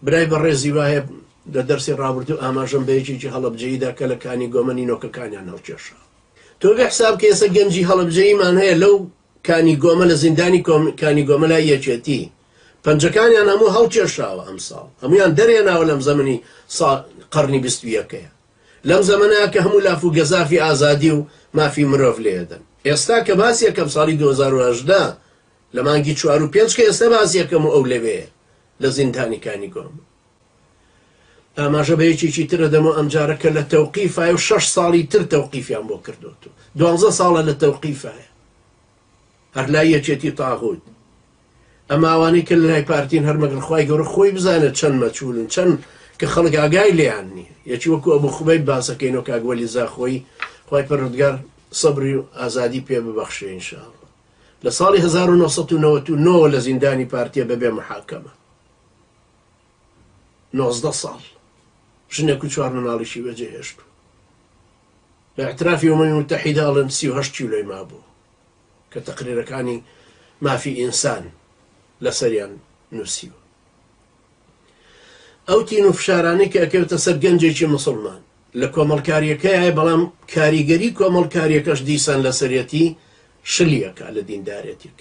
برای بەڕێزی وایە لە دەرسی ڕابردوو ئاماژەم بە یەکێکی هەڵەبجەیی دا کە لە کانی گۆمە نینۆکەکانیان هەڵکێشا. تۆ بێ حساب کە ئێستا گەنجی هەڵەبجەییمان هەیە لەو کانی گۆمە لە زیندانی کانی گۆمە لای یەکێتی پەنجەکانیان هەموو هەڵکێشاوە ئەمساڵ هەموویان دەرهێناوە لەم زەمەنی سا قەرنی 21ەیە لەم زەمەنە کە هەموو لاف و گەزافی ئازادی و مافی مرۆڤ لێدەن ئێستا کە باس یەکەم ساڵی 2018 لە مانگی چوار و پێنج کە ئێستا باس یەکەم و ئەو لەوێ لە زیندانی کانی گۆمە ئاماژە بە یەکێکی تر ئەدەم و ئەمجارە کە لە تەوقیفایە و شەش ساڵی تر تەوقیفیان بۆ کردۆتەوە دوانزە ساڵە لە تەوقیفایە هەر لای یەکێتی تاغوت ئەما ئەوانەی کە لای پارتین هەر مەگەر خوای گەورە خۆی بزانێت چەند مەچولن چەند کە خەڵک ئاگای لێیان نییە یەکی وەکو ئەبوو خوبەی باسەکەینەوە کاک وەلی زاخۆیی خوای پەروەردگار سەبری و ئازادی پێ ببەخشێ ئینشاءاللە لە ساڵی 1999 لە زیندانی پارتیە بەبێ محاکەمە 19 ساڵ ژنێک و چوار مناڵیشی بەجێ هێشت لە اعترافی ئومەمی متحیدە ئەڵێن 38 کیلۆی مابوو کە تەقریرەکانی مافی ئینسان لەسەریان نووسیوە. ئەو تین و فشارانەی کە ئەکەوێتە سەر گەنجێکی مسوڵمان لە کۆمەڵکاریەکەیە بەڵام کاریگەری کۆمەڵکاریەکەش دیسان لەسەرەتی شلیەکە لە دیندارێتێک.